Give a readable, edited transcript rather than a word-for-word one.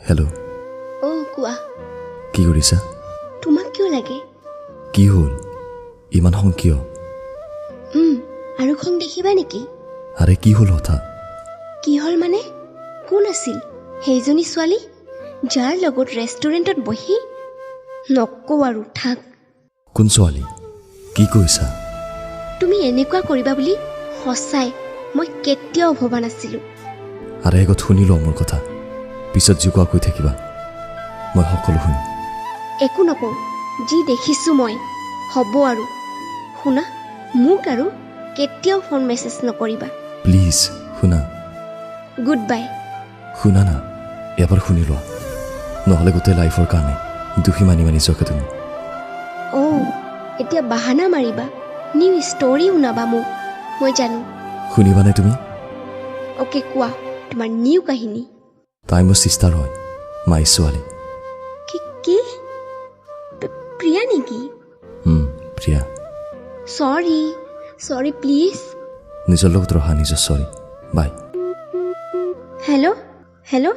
Hello'. অ' কোৱা। কি কৰিছা? তোমাক কিয় লাগে? কি হ'ল, ইমান খং কিয়? আৰু খং দেখিবা নেকি? আৰে, কি হ'ল হঠাৎ? কি হ'ল মানে? কোন আছিল সেইজনী ছোৱালী যাৰ লগত ৰেষ্টুৰেণ্টত বহি? নকওঁ আৰু থাক। কোন ছোৱালী? কি কৈছা? তুমি এনেকুৱা কৰিবা বুলি সঁচাই মই কেতিয়াও ভবা নাছিলোঁ। আৰে, আগত শুনি লোৱা মোৰ কথা, পিছত যি কোৱা কৈ থাকিবা, মই সকলো শুনিম। একো নকওঁ, যি দেখিছোঁ মই। হ'ব আৰু, শুনা, মোক আৰু কেতিয়াও ফোন মেছেজ নকৰিবা। প্লিজ শুনা। Good bye. শুনা না, এবাৰ শুনি লোৱা, নহ'লে গোটেই লাইফৰ কাৰণে দোষী মানিবা নিজকে তুমি। অ' এতিয়া বাহানা মাৰিবা, নিউ ষ্টৰী শুনাবা মোক, মই জানো। শুনিবানে তুমি? অ'কে, কোৱা তোমাৰ নিউ কাহিনী। তাই মোৰ চিষ্টাৰ হয়, মাই ছোৱালী। কি কি প্ৰিয়া নেকি? প্ৰিয়া। চৰি চৰি, প্লিজ। নিজৰ লগত ৰহা নিজৰ। চৰি, বাই। Hello hello.